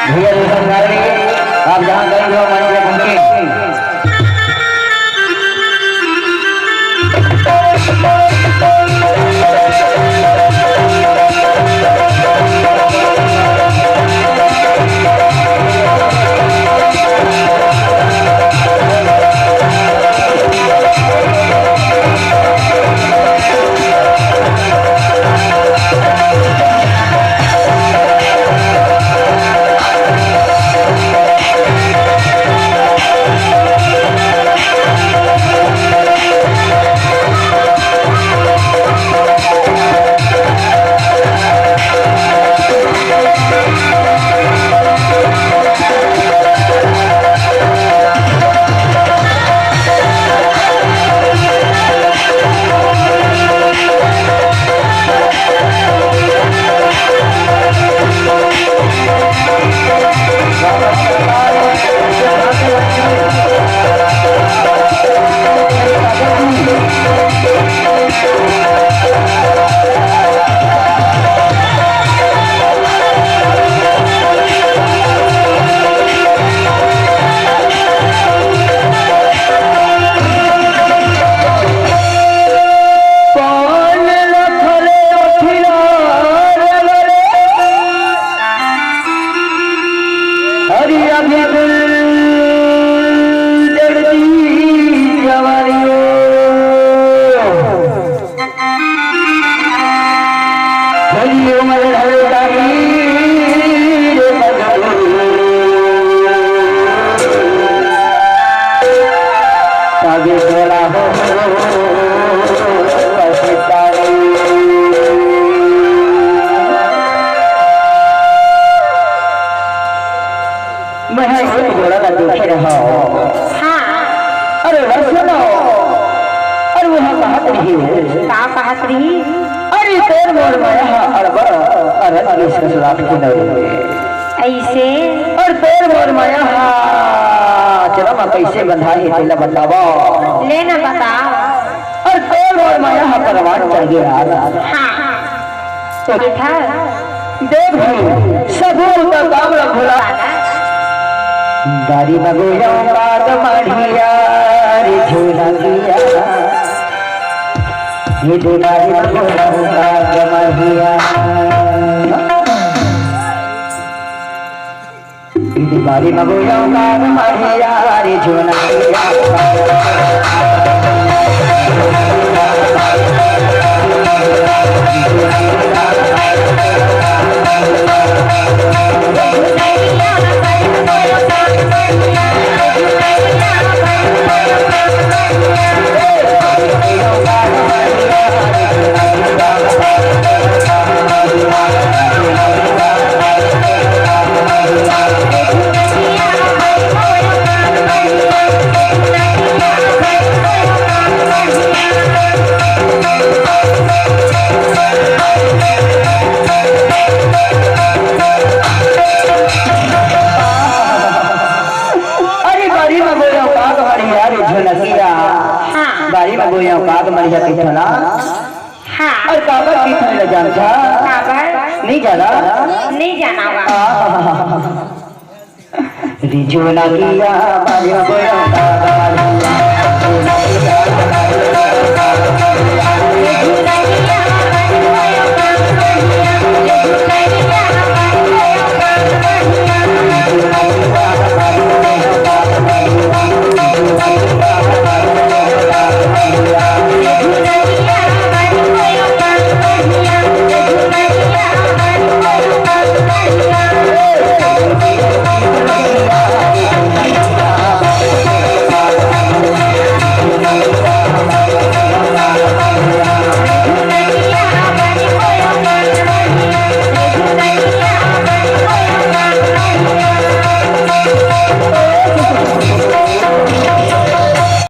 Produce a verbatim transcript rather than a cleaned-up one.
भैया जी, संगारी, आप जहाँ कहीं भी हो, मंच पे पहुँचे। मैं एक घोड़ा ला देखे रहा। हाँ। अरे, वह सुनो। अरे, वह कहत रही। का कहत रही? अरे, तोर मोर माया हा अड़बड़, अरन के ससुराल के नरे। ऐसे? अरे, तोर मोर माया हा चलो, मैं कैसे बंधा है, तेला बतावा। ले ना बता। अरे, तोर मोर माया हा परवान चढ़ गया। हाँ। तो देखा? देख भाई, सबूत काम ला भुला। गाड़ी में गोया बाग माढ़िया रे झूला लिया। ये दे गाड़ी में गोया बाग माढ़िया। ये दे गाड़ी में गोया बाग माढ़िया रे झूला लिया। अरे बारी में बोया काग मढ़िया रे झुनकिया। हाँ। बारी में बोया काग मढ़िया कहिथो ना। हाँ। अरे काबर कहिथो, जानथा? काबर? नहीं जाना? नहीं जाना बा। आहा। रे झुनकिया, बारी में बोया काग मढ़िया।